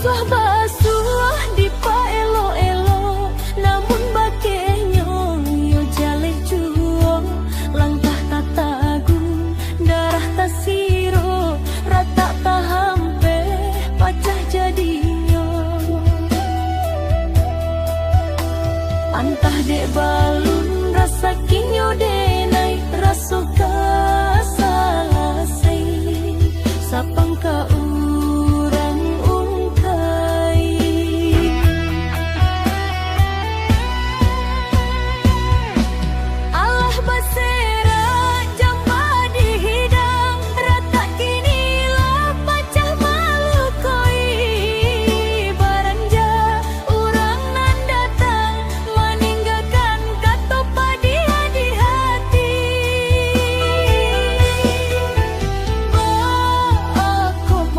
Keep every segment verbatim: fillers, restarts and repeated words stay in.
Lah basuah dipaelok-elok, namun bakehnyo iyo jaleh juo. Langkah tatagun, darah tasiro, ratak tahampeh, pacah jadinyo. Antah dek balun rasakinnyo denai, raso ka salasai, sapangka urang ungkai. Alah baserak jamba di hidang, ratak kini lah pacah malukoi. Baranja urang nan datang, maninggakan kato padiah di hati. Baa kok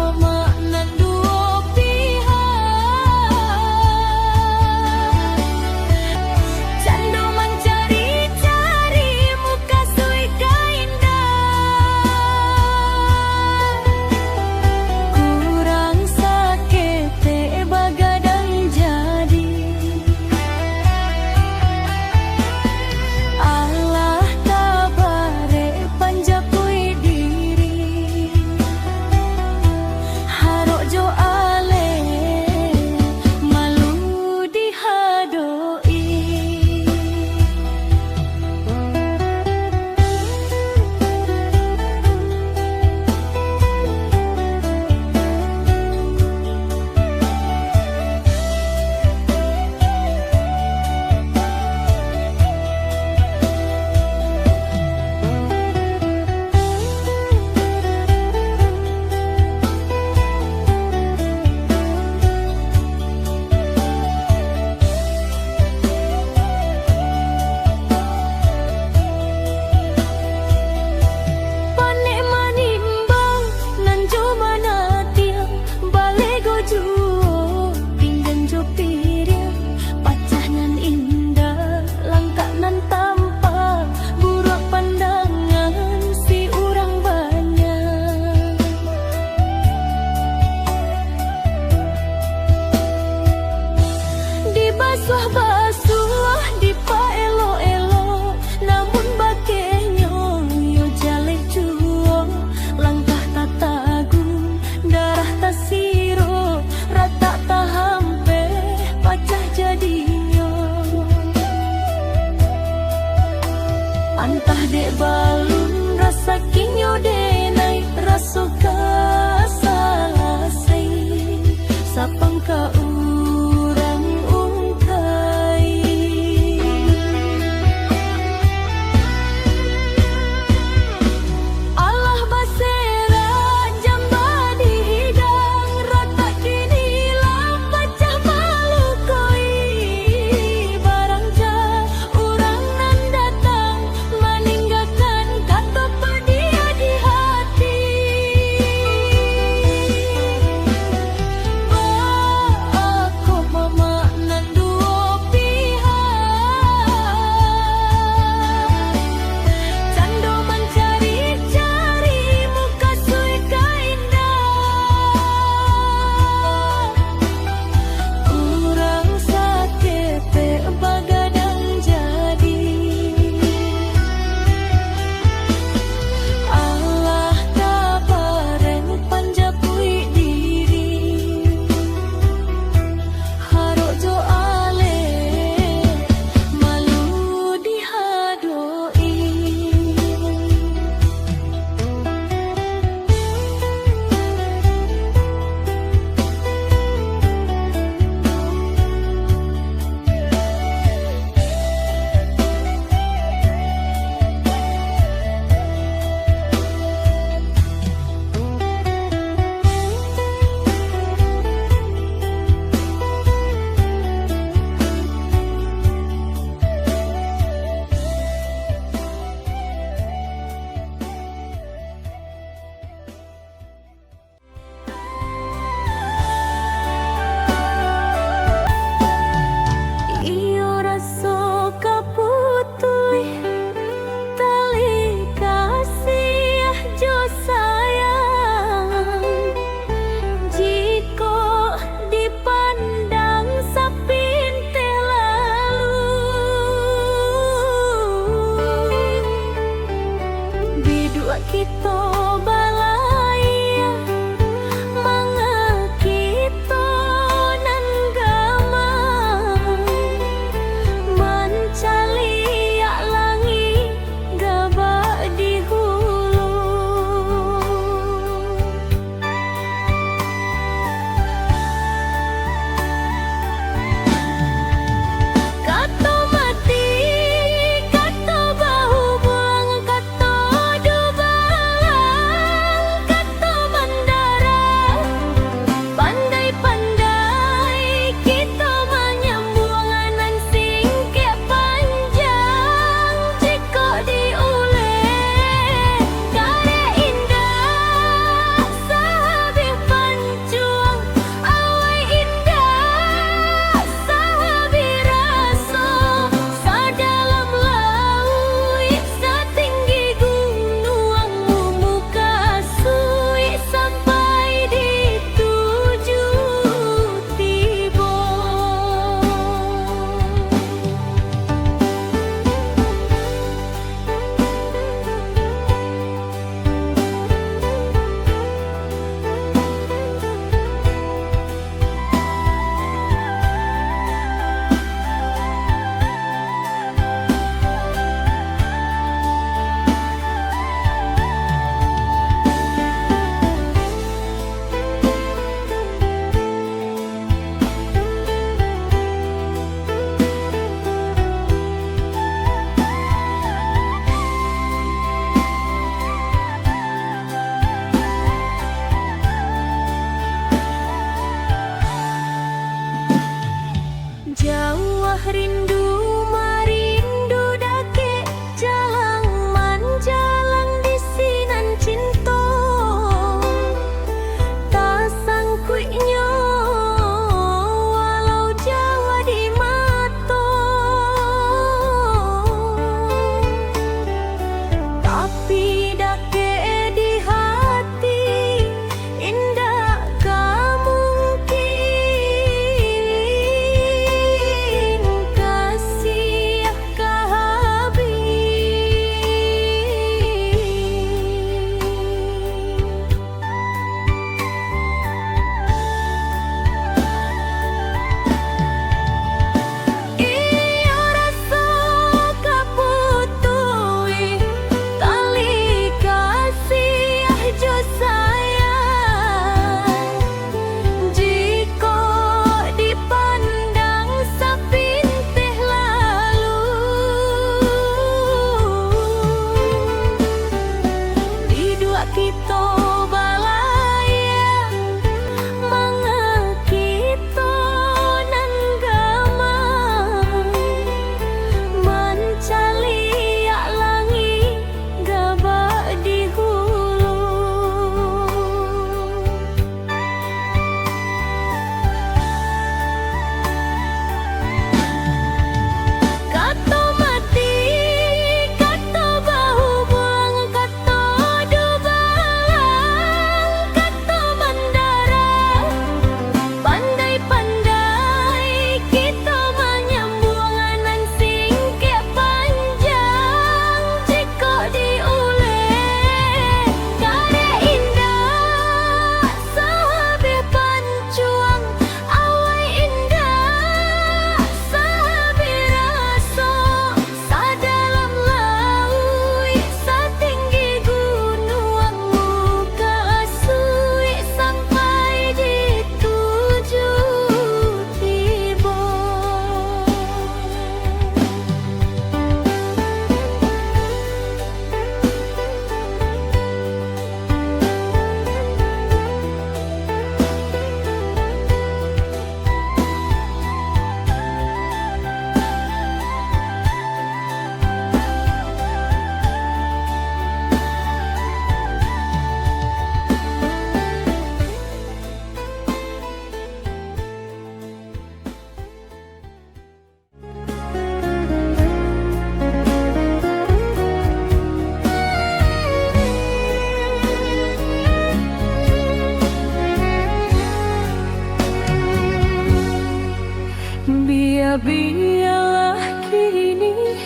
Bialah kini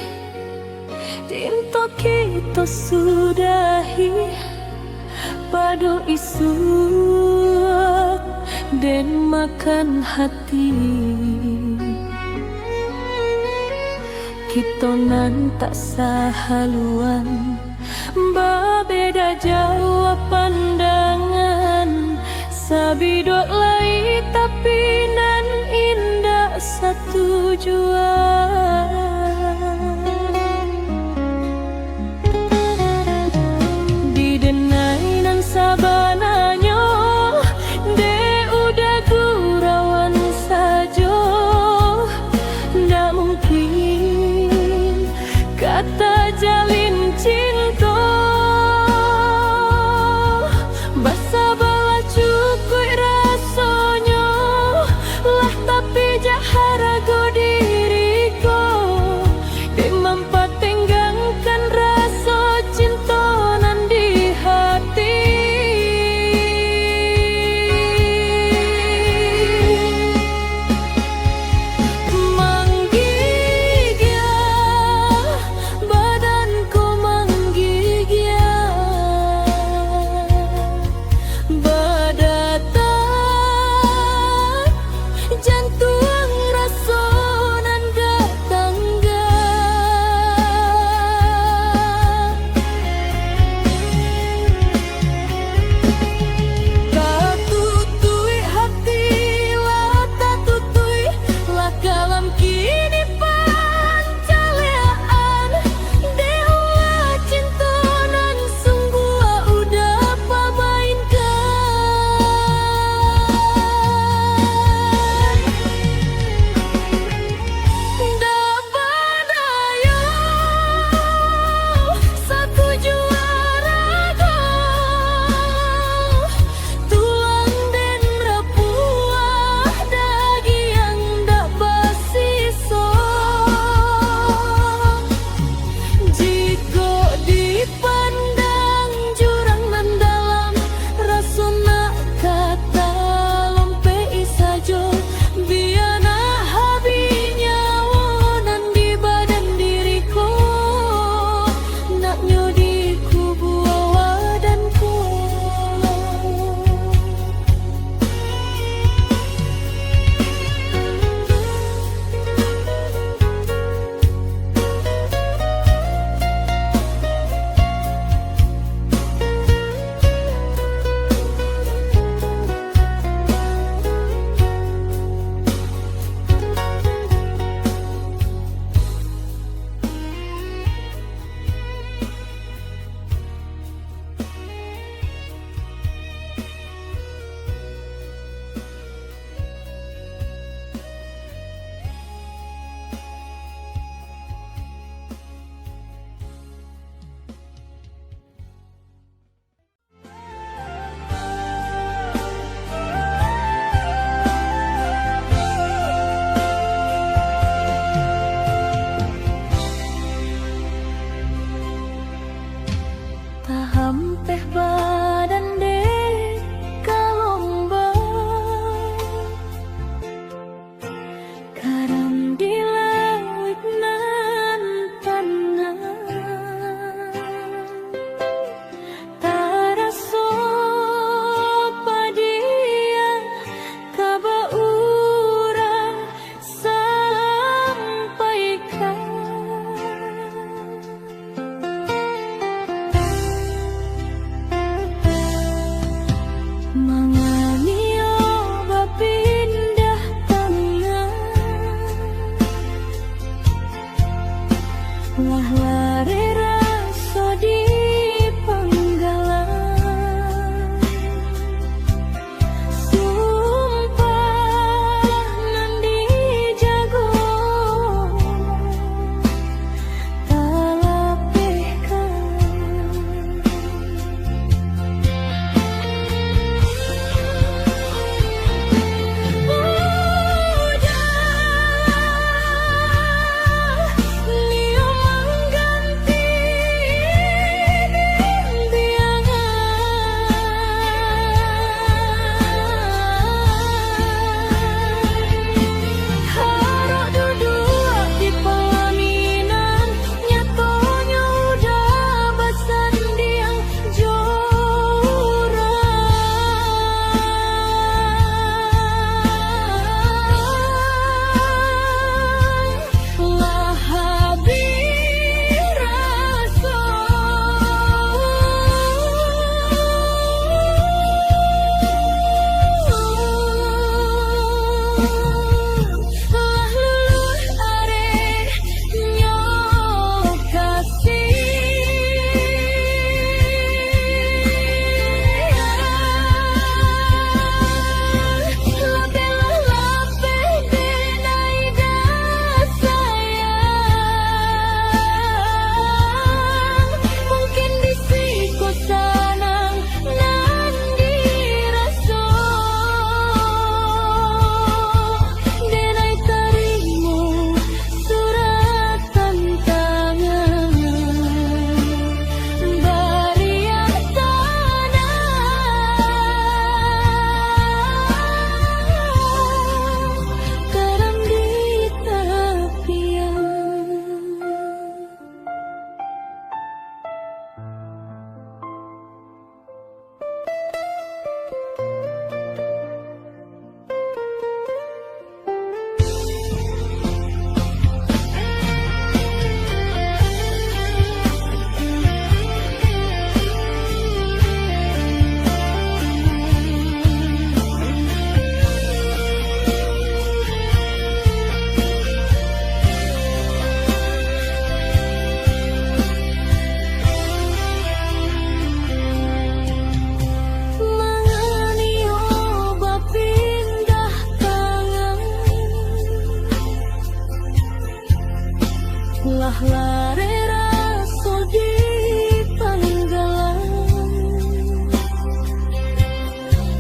cinto kito sudahi, pado isuak den makan hati. Kito nan tak sahaluan, babeda jauah pandangan, sabidok lai tapi nan indak satujuan. Di denai nan sabananyo, dek udah gurauan sajo, ndak mungkin ka tajalin cinto. Basabalah cukuik rasonyo, lah tapi ja harago diri ko. Lareh raso di panggalan,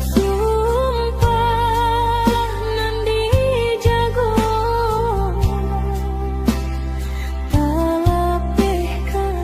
sumpah nan dijago talapehkan.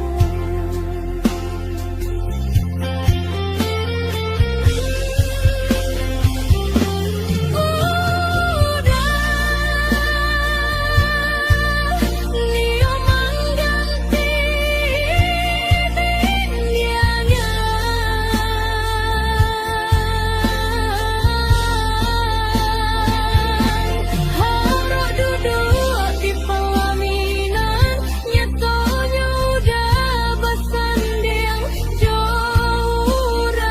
Nyatonyo udah basandiang jo urang,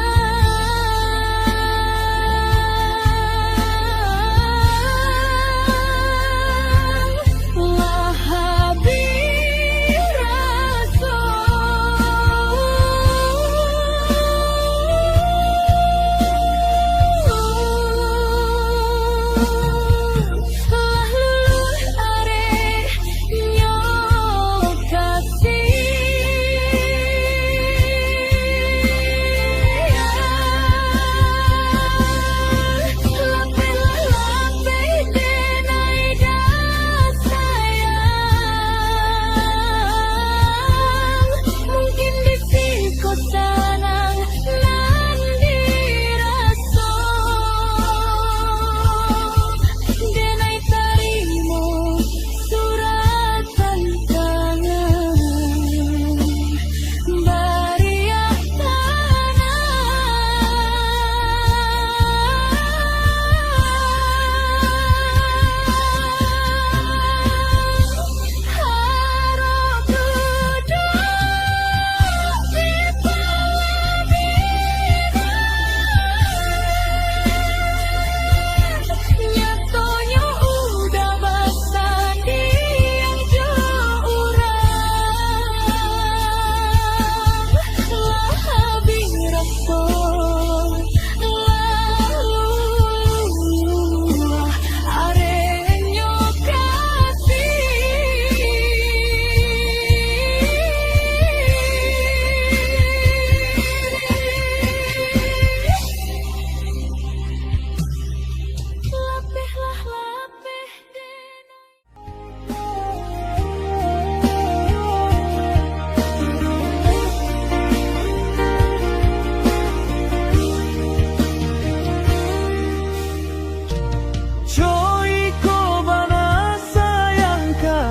lah habih raso. Lah luluih areh nyo kasih. Lapehlah lapeh denai da sayang. Mungkin di siko sanang nan diraso. Denai tarimo surat tantangan, bariak tanang. Harap duduak di palabiran. Nyatonyo udah basandiang jo urang, lah habih raso, lah luluih areh nyo kasih. Lapehlah lapeh denai. Coi ko bana sayang ka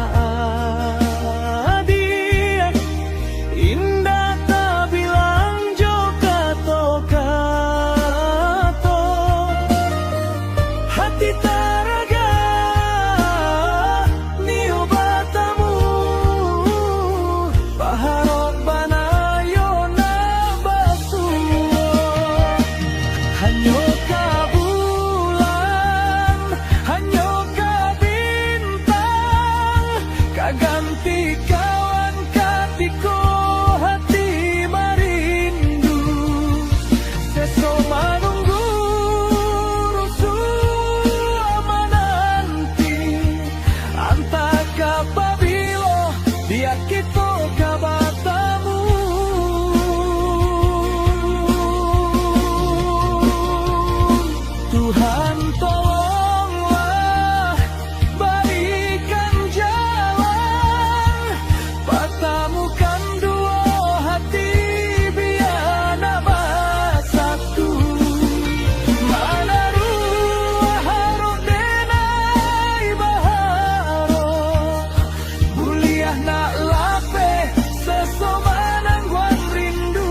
adiak, indak tabilang jo kato-kato. Hati taragak nio batamu, baharok bana yo nak basuo. Hanyo ka bulan, hanyo ka bintang, ka ganti kawan katiko hati marindu. Seso manunggu, rusuah mananti, antah ka pabilo diak kito ka batamu. Tuhan, tolonglah barikan jalan, patamukan duo hati bia nak basatu. Manaruah harok denai baharok, buliah nak lapeh seso manangguang rindu.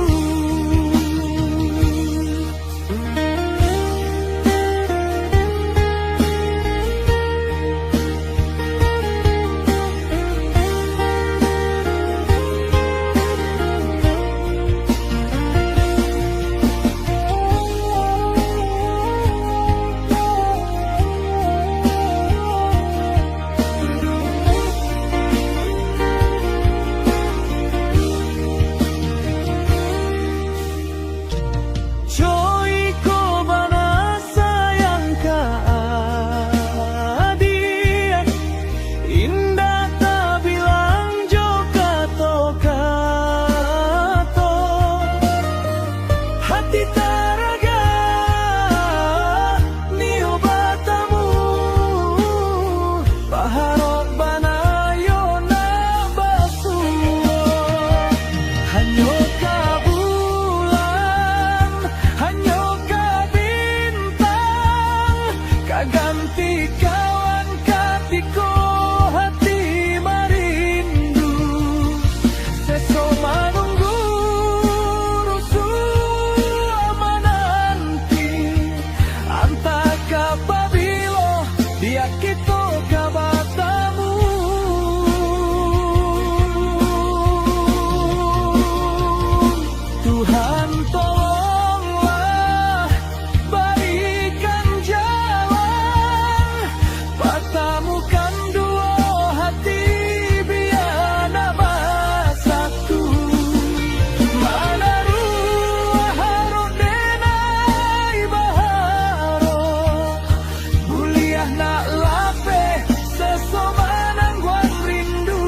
Di kawan katiko hati marindu, seso manunggu, rusuah mananti, antah ka pabilo dia kito ka batamu. Tuhan, tolonglah barikan jalan, patamukan duo hati, bia nak basatu. Mana ruah harok denai baharok, buliah nak lapeh seso manangguang rindu.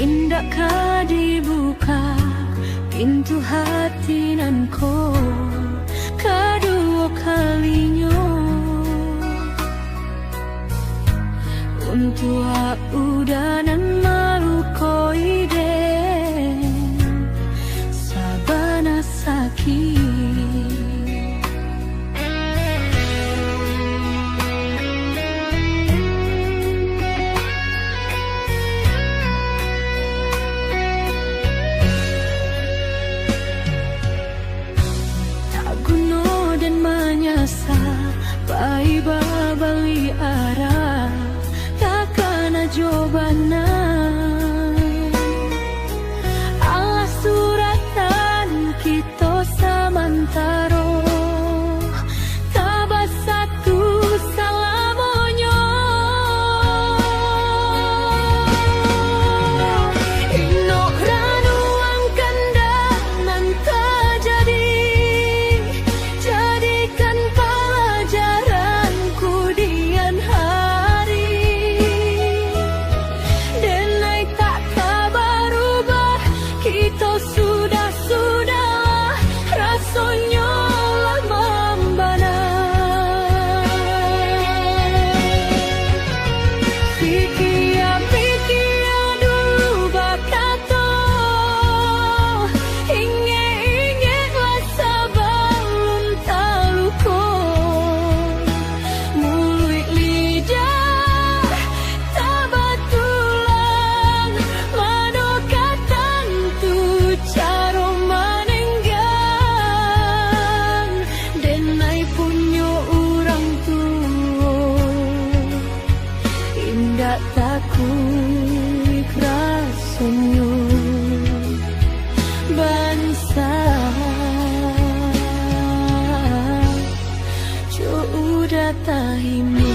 Indak ka dibuka pintu hati nan ko kaduo kalinyo. Untuak uda nan malukoi den, sabana sakik. Tak guno den manyasa, pai babali arah, takana jo bana. Alah suratan kito samantaro, ka basatu salamonyo. Inok ranuang kandak nan tajadi, jadikan palajaran kudian hari. Denai tak ka barubah, kito sudah-sudahlah, rasonyo lah mambana. Pikia-pikia dulu bakato, ingek-ingeklah sabalun taluko. Muluik lidah tabatulang, mano ka tantu caro manenggang. Denai punyo urang tuo, indak takuik rasonyo. Bansa jo uda tahimo.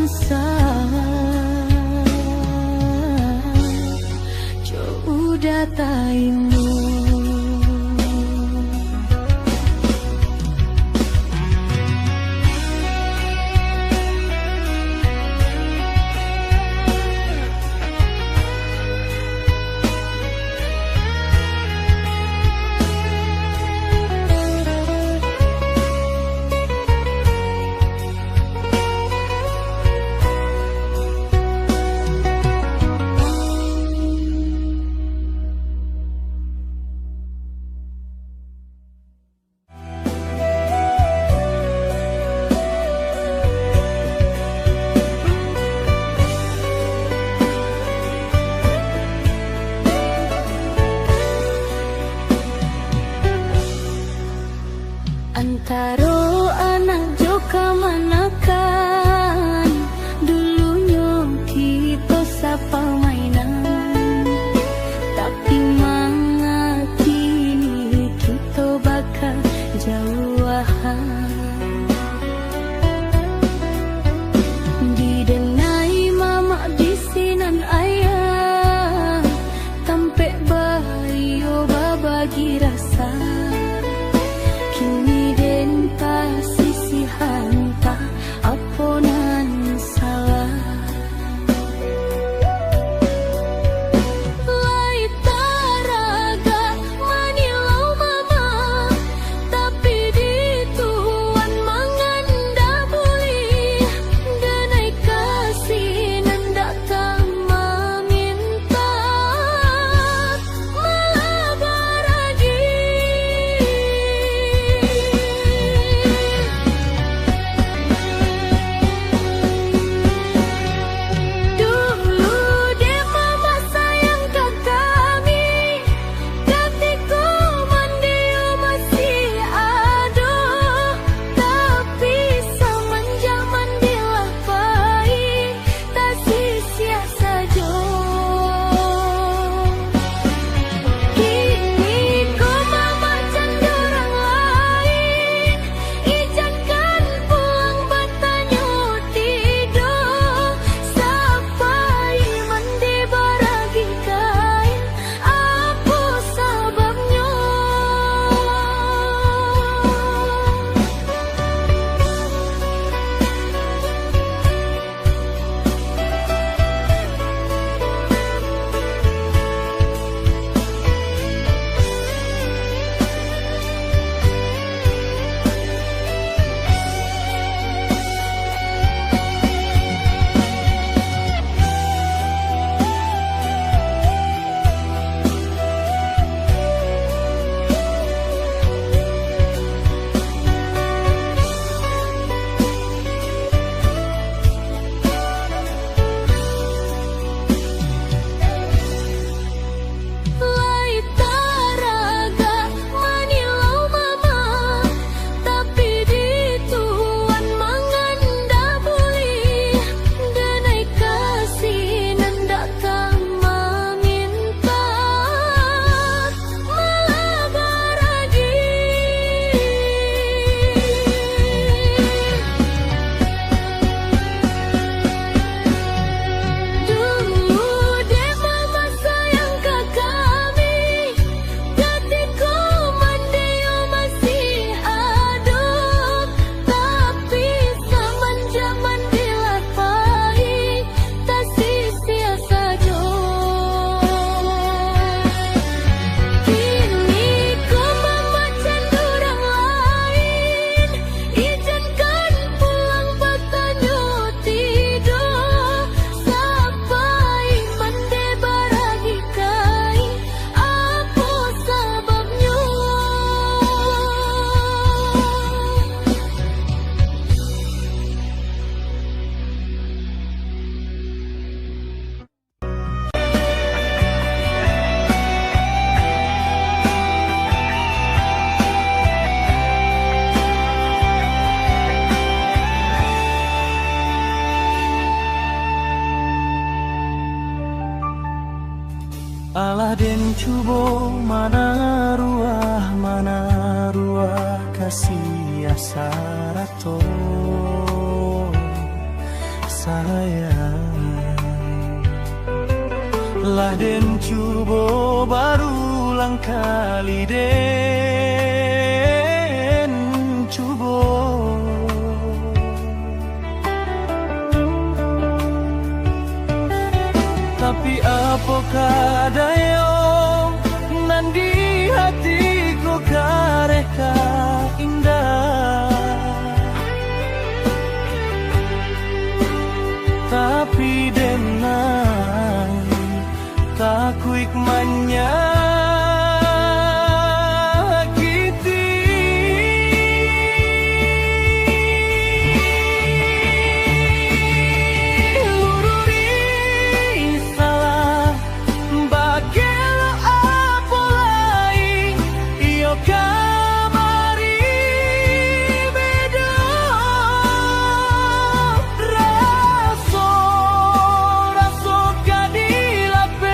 Sa-, jo udah taimu. Antaro anak jo kamanakan, dulunyo kito sapamainan, tapi manga kini kito bakajauahan. Didenai mamak bisi nan ayah, tampek bayo babagi rasa. Kini den pasisihan, tak apo nan salah. Lai taragak manilau mama, tapi di tuan mangandak bulih, denai kasih nan dak tamamintak. Malah baragi. Dulu dek mama sayang ka kami, katiko mandiyo masih ado, tapi samanjak mandilah pai, tasisiah sajo. Kini ko mama cando urang lain, ijankan pulang batanyo tido, sapai mandi baragi kain. Apo sababnyo? Lai taragak manilau mama, tapi di tuan mangandak bulih, denai kasih nan dak tamamintak. Malah baragi. Dulu dek mama sayang ka kami, katiko mandiyo masih ado, tapi samanjak mandilah pai, tasisiah sajo. Kini ko mama cando urang lain, ijankan pulang batanyo tido, sapai mandi baragi kain, apo sababnyo? Alah den cubo manaruah, manaruah kasih sarato. Sayang, lah den cubo barulang kali, den cubo. Tapi apokoh dayo, nan di hati ko kareh ka indak. Tapi den nan takuik manyakiti. Lururi salah, bagelok apo lai, iyo kamari bedo. Raso, raso ka dilapeh.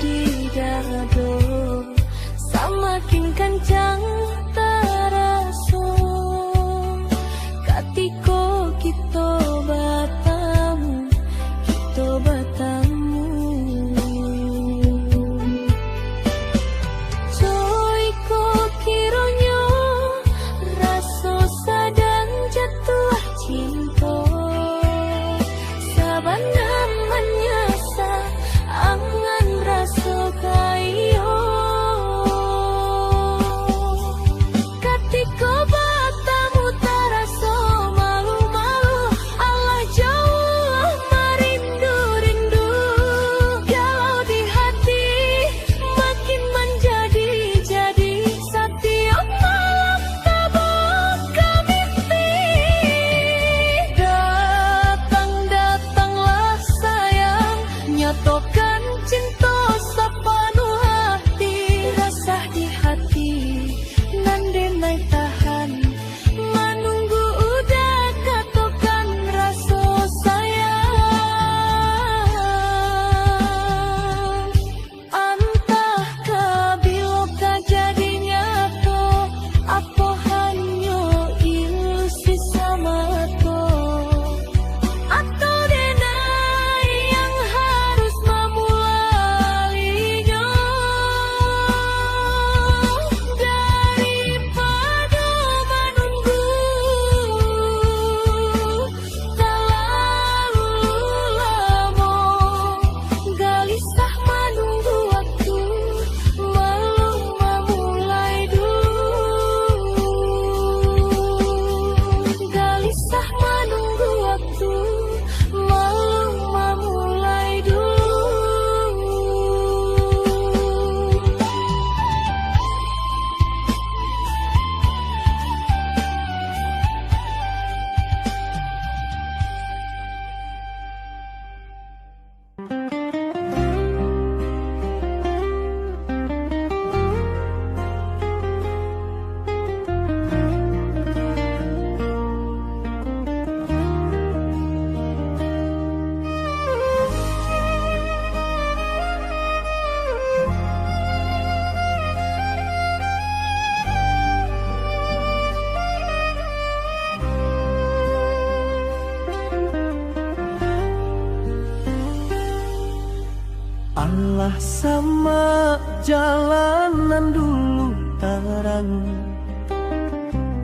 di dado, samakin kancang taraso. Katiko kito batamu, kito batamu. Coiko kironyo raso sadang jatuah cinto. Sabana manyasa angan raso ka iyo. Katiko batamu taraso malu-malu, alah jauah marindu-rindu. Galau di hati makin manjadi-jadi, satiok malam tabuka mimpi. Datang-datanglah sayang, nyatokan cinto sapanuah hati. Rasah di hati nan denai tahan, manunggu udah katokan raso sayang. Antah ka bilo ka jadi nyato, apo hanyo ilusi samato? Atau denai yang harus mamulanyo? Daripado manunggu talalu lamo, galisah manunggu waktu, malu mamulai dulu. Galisah manunggu waktu, malu mamulai dulu. Alah samak jalan nan dulu tarang,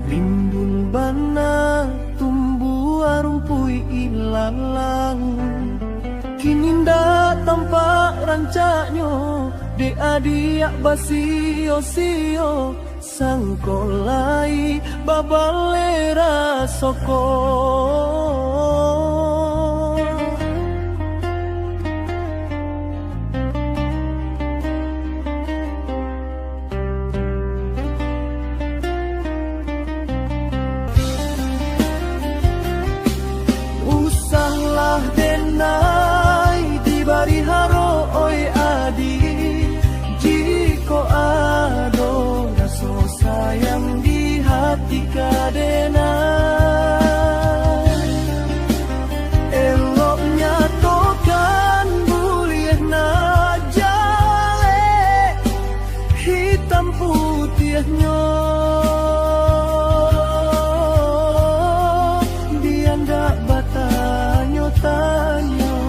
rimbun bana tumbuah rumpuik ilalang. Kini ndak tampak rancaknyo, dek adiak basio-sio. Sangko lai babaleh raso ko. Usahlah denai dibari haro, oi adi, jikok ado raso sayang di hati ka denai. Elok nyatokan buliah nan jaleh, hitam putiahnyo, bia ndak batanyo-tanyo.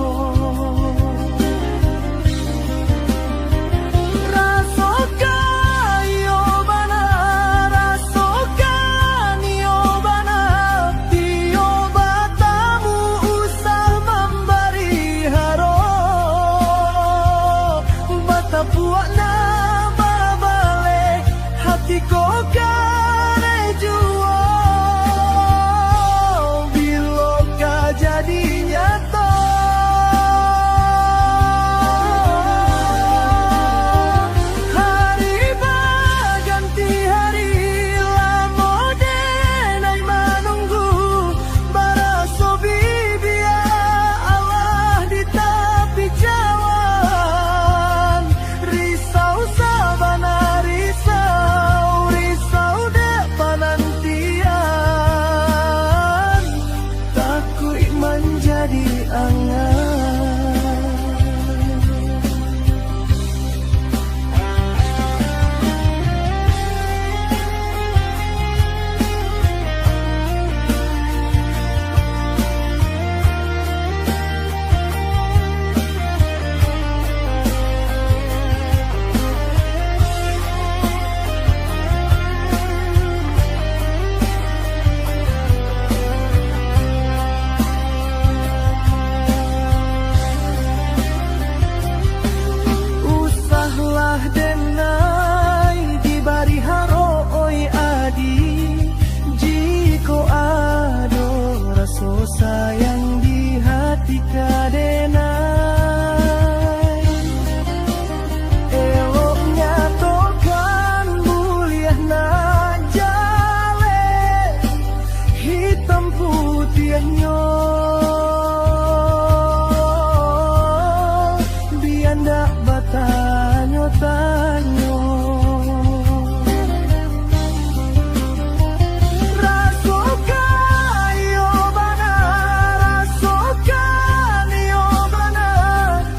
Rasokan iyo bana, rasokan iyo bana, tiok batamu usah mambari haro. Batapuak nan babaleh, hati ko kareh juo, bilo ka jadi nyato. Hari baganti hari, lamo denai manunggu. Baraso bibia alah di tapi jalan, risau sabana risau. Ah, denai dibari haro, oi adi, jikok ado raso sayang di hati ka denai, elok nyatokan buliah nak jaleh hitam putiahnyo, bia ndak batanyo-tanyo. Rasokan iyo bana, rasokan iyo bana,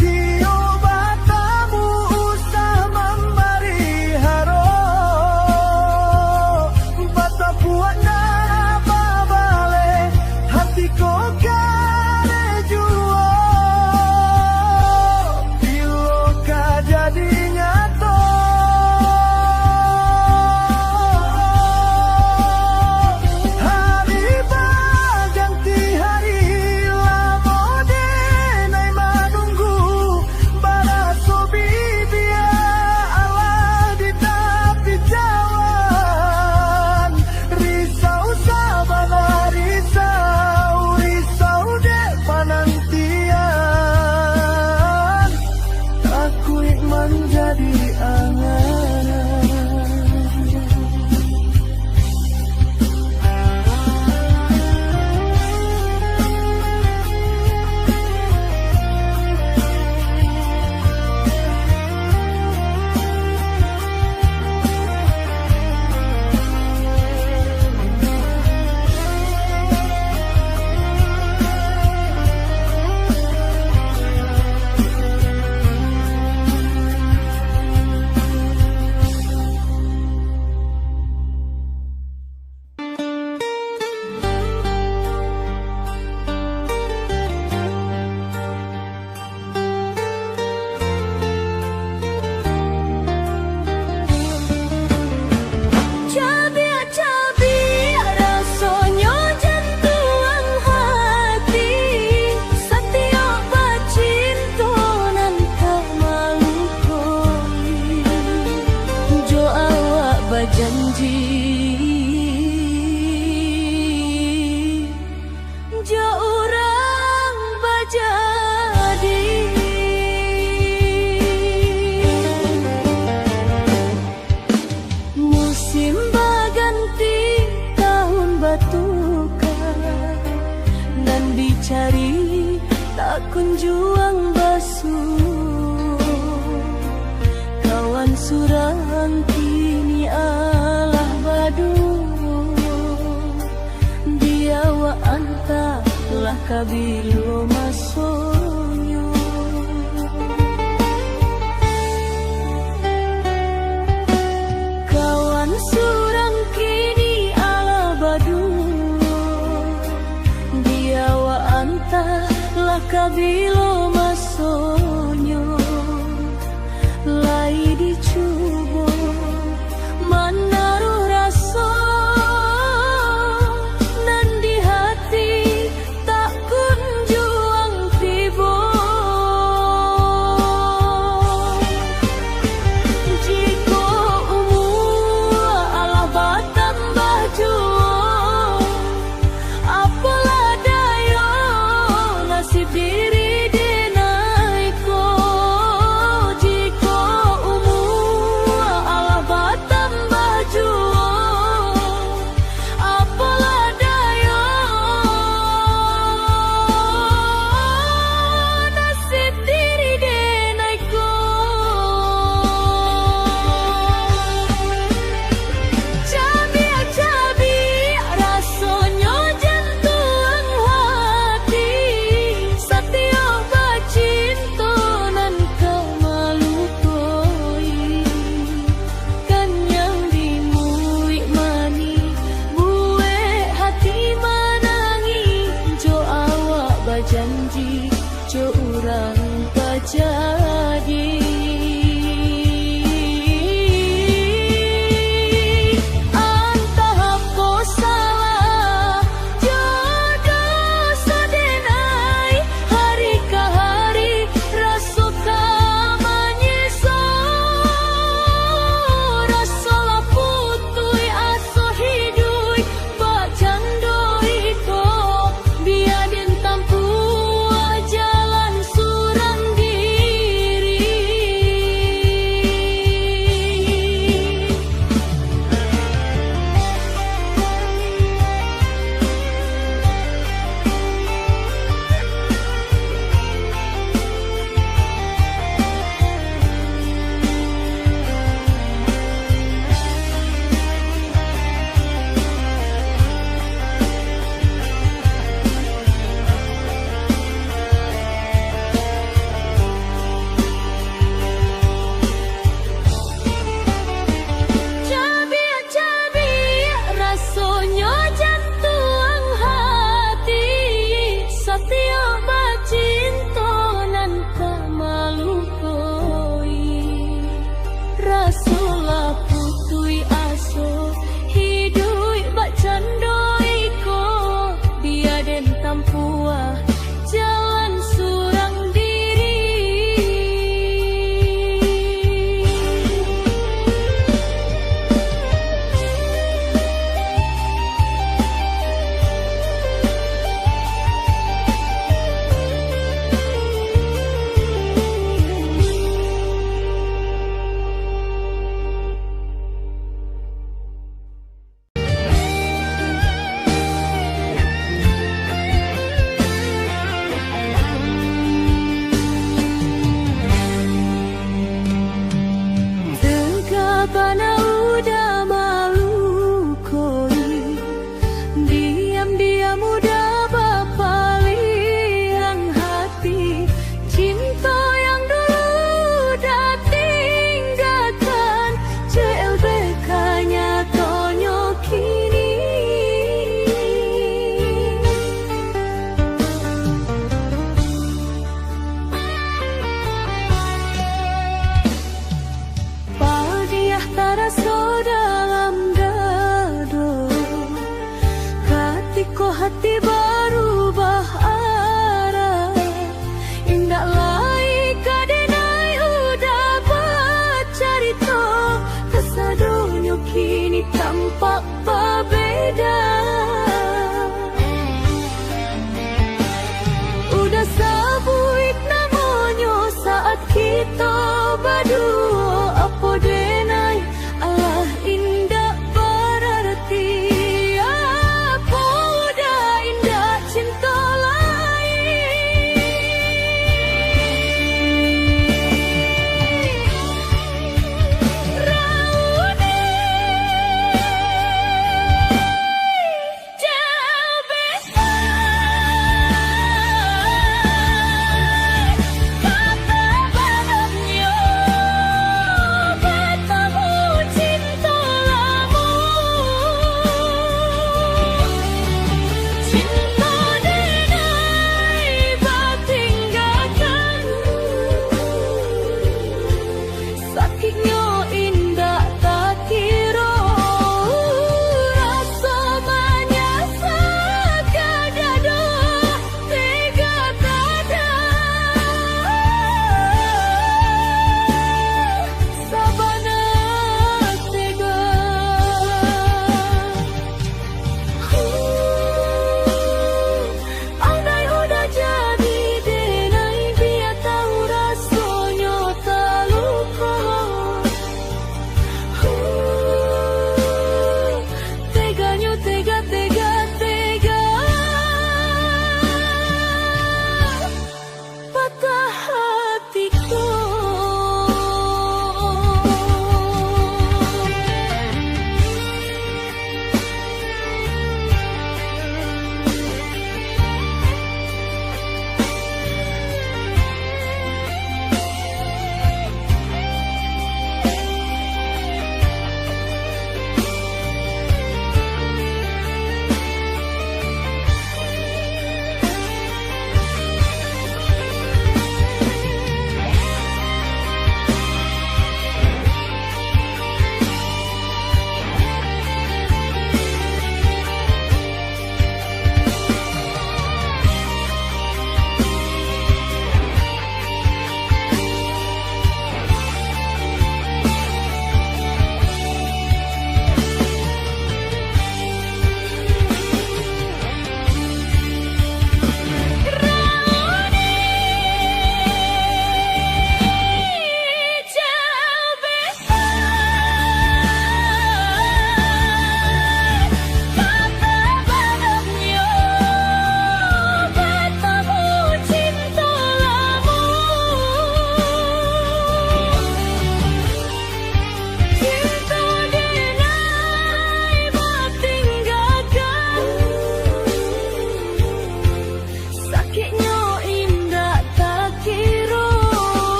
iyo batamu usah mambari haro. Batapuak ndak babaleh, hati ko kareh juo, bilo ka jadi nyato. Hari baganti hari, lamo denai manunggu. Baraso bibia alah di tapi jalan, risau sabana risau, risau dek panantian, takuik manjadi angan. Cabiak-cabiak rasonyo jantuang hati, satiok bacinto nan ka malukoi. Jo awak bajanji, jo urang bajadi. Musim baganti, tahun batuka, nan dicari tak kunjuang basuo. Kawan surang kini alah baduo, di awak anta lah ka bilo masonyo. Kawan surang kini alah baduo, di awak anta lah ka bilo masonyo. Lai dicubo manaruah raso nan di hati, tak kunjuang Raso lah putuih aso, hiduik bakcando iko, bia den tampuah jalan surang diri. Tengah bana udah malukoi, diam-diam udah bapaliang hati. Cinto yang dulu udah tinggakan, C L B K nyatonyo kini. Padiah taraso dalam dado, katiko hati barubah arah. Indak lai ka denai udah bacarito, kasadonyo kini tampak babeda. Udah sabuik namonyo saat kito baduo, apo denai, alah indak bararti. Apo udah indak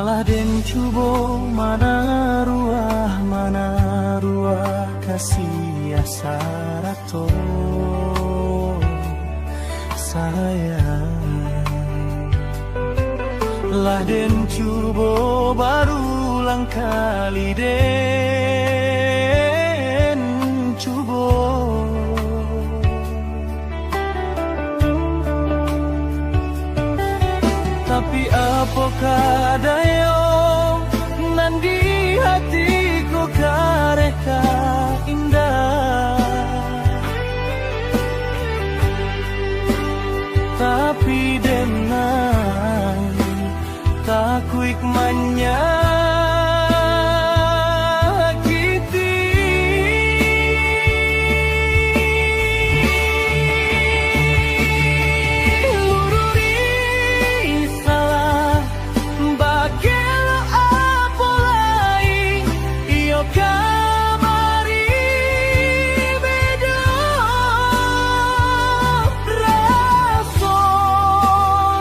Lah den cubo manaruah, manaruah kasiah sarato sayang. Lah den cubo barulang kali, den cubo. Tapi apokoh dayo, nan di hati ko kareh ka indak. Tapi den nan takuik manyakiti. Lururi salah, bagelok apo lai, iyo kamari bedo. Raso,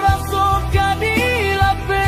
raso ka dilapeh.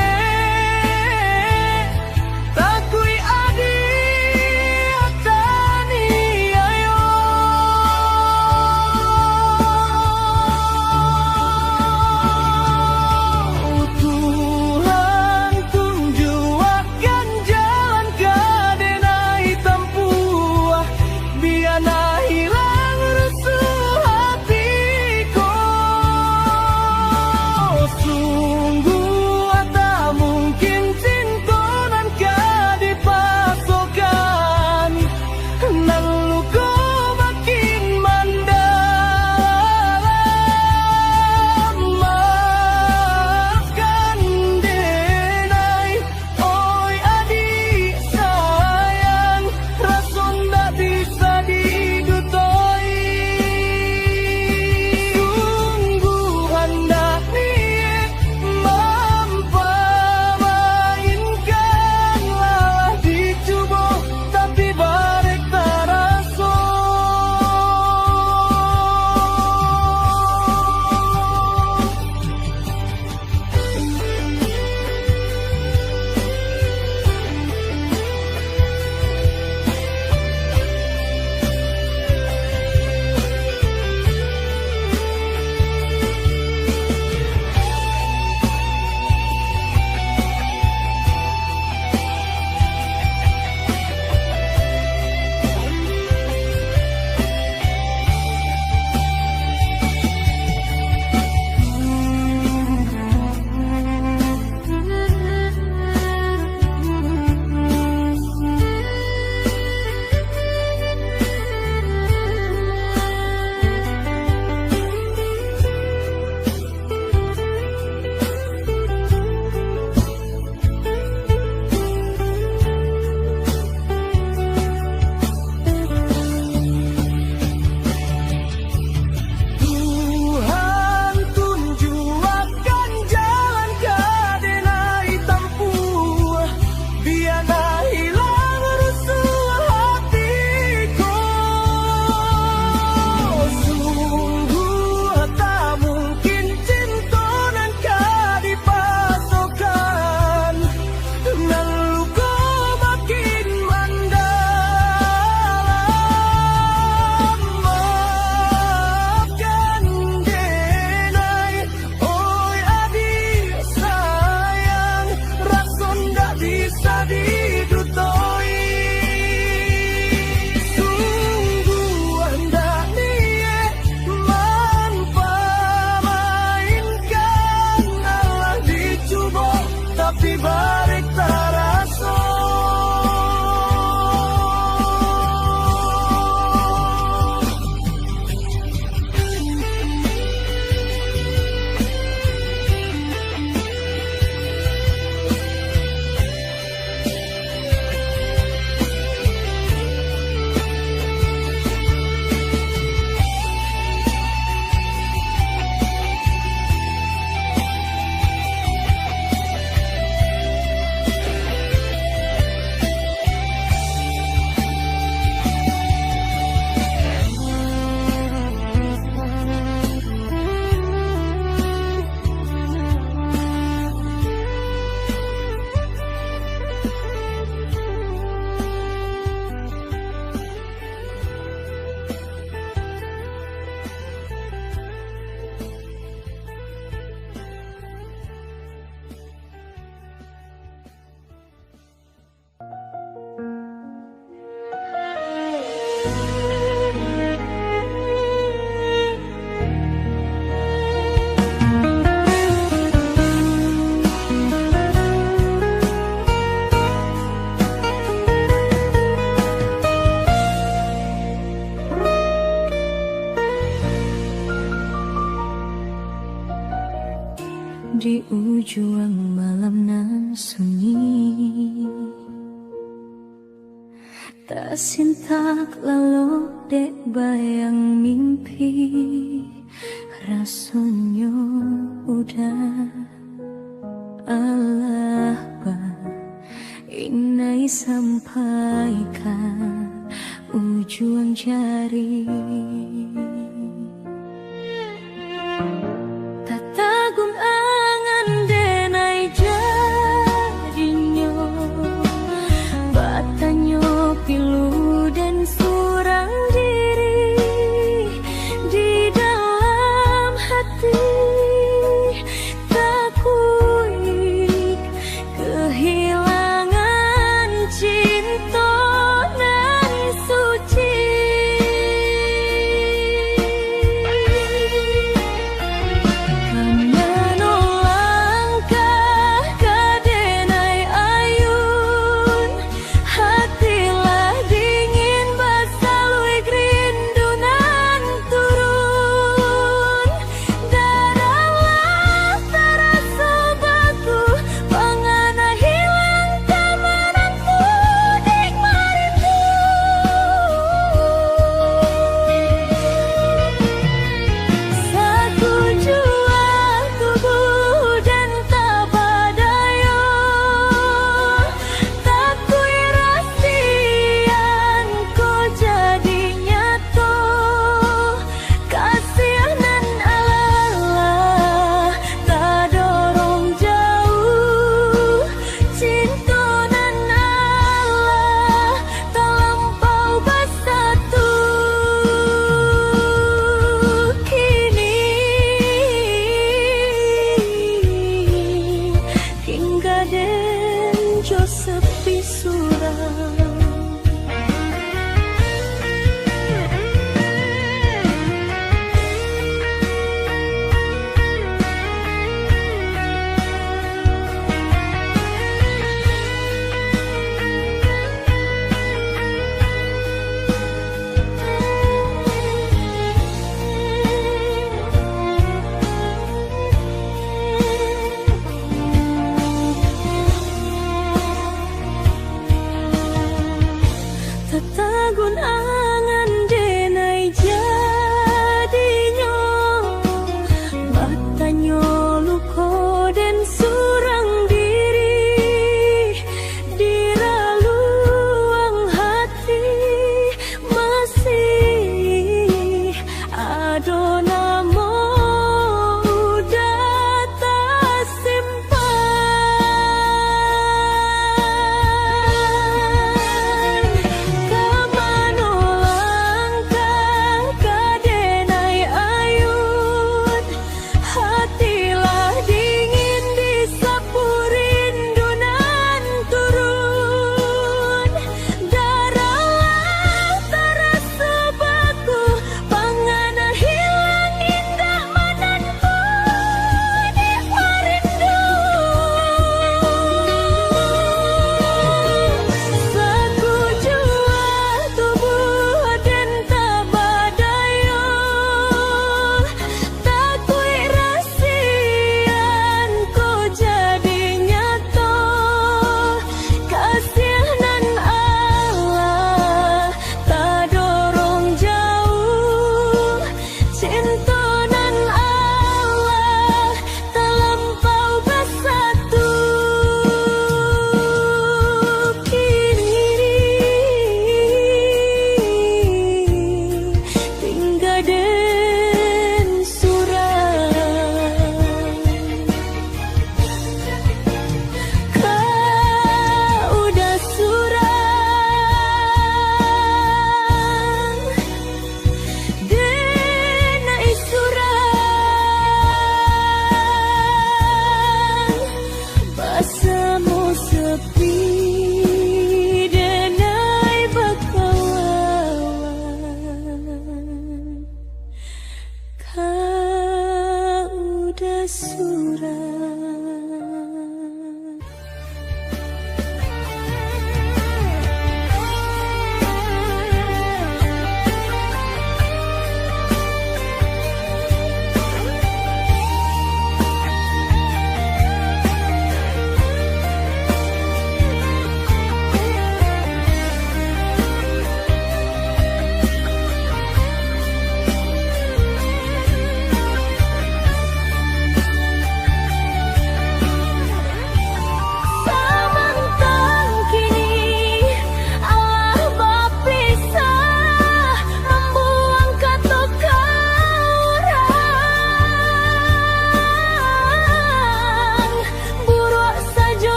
di ujuang malam nan sunyi. Tasintak lalok dek bayang mimpi, rasonyo udah alah ba inai sampai ka ujuang jari. Tatagum angan denai jadinyo, batanyo pilu den surang diri di dalam hati.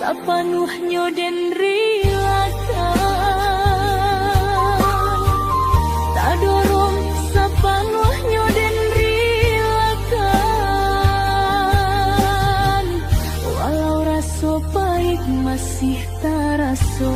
Sapanuahnyo den rilakan, tadorong sapanuahnyo den rilakan, walau raso pahik masih taraso.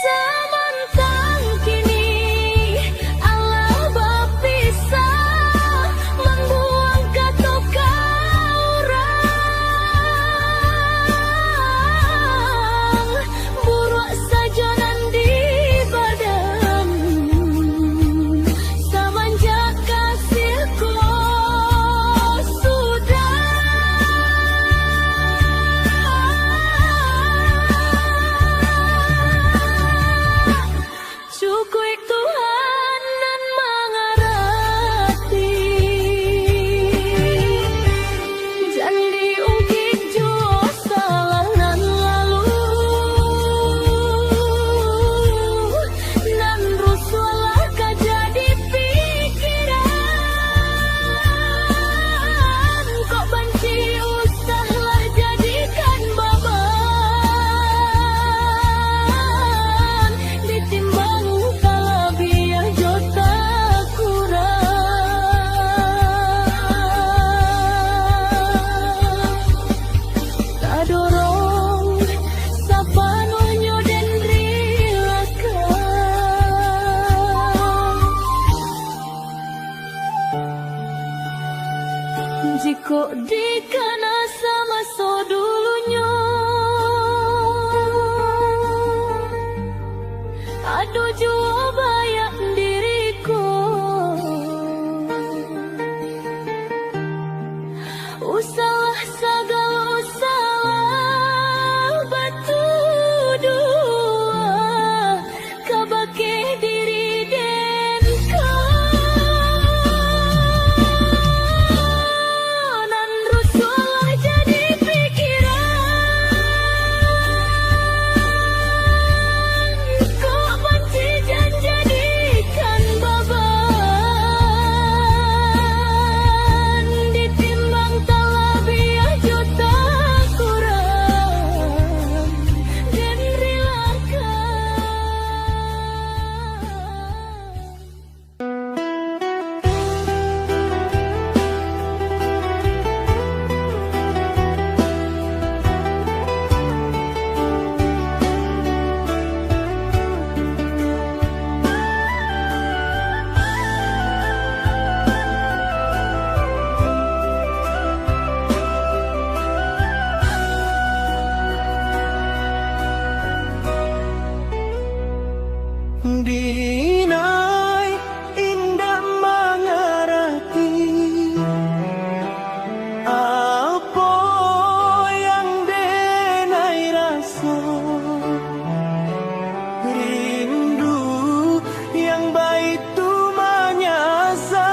Samantang kini alah bapisah, mambuang kato ka urang, buruak sajo nan di badan. Samanjak kasih ko sudah, cukuik Tuhan nan mangarati. Jan diungkik juo salah nan lalu, nan rusuah lah ka jadi pikiran. Kok banci usahlah jadikan baban, ditimbang talabiah jo takurang. Tadorong sapanuahnyo den rilakan. Jikok dikana samaso dulunyo, ado juo bayak diri ko. Usahlah sagalo salah batuduah kabake diri den ko. Nan rusuah lah jadi pikiran. Kok banci jan jadikan baban, ditimbang talabiah jo takurang, den rilakan. Dinai indak mangarati apo yang denai raso. Rindu yang baitu manyasa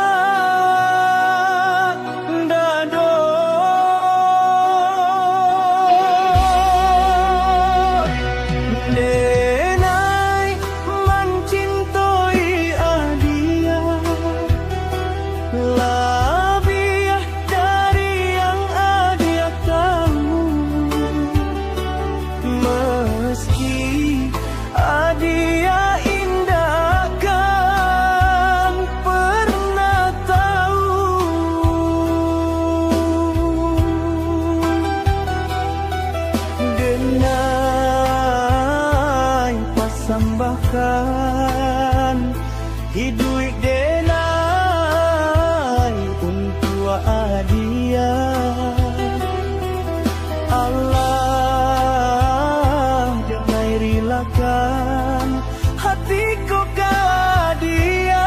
dado. Denai mancintoi adiak labiah dari yang adiak tahu. Meski adiak indak kan pernah tahu, denai pasambahkan iduik denai untuak adiak. Alah, denai rilakan hati ko ka adiak.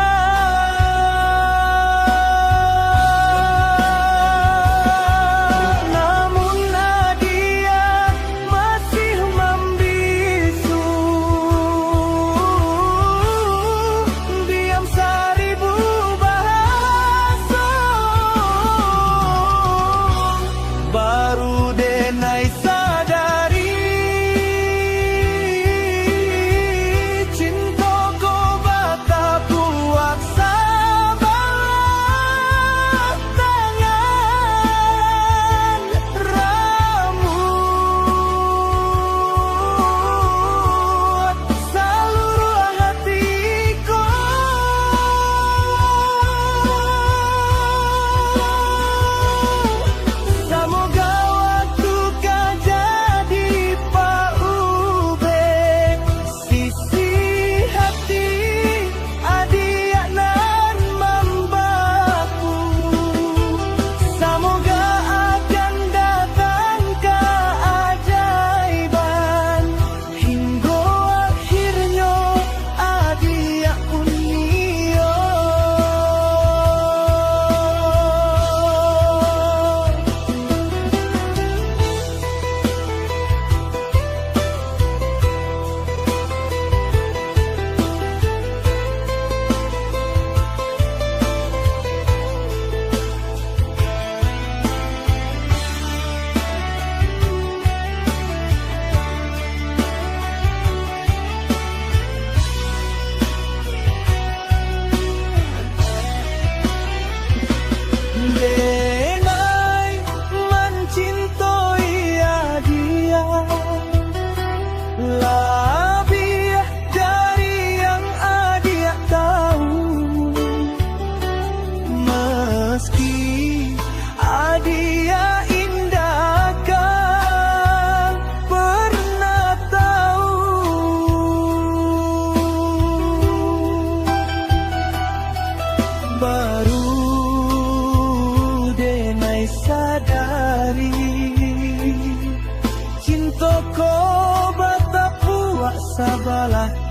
Sadari, cinto ko batapuak sabalah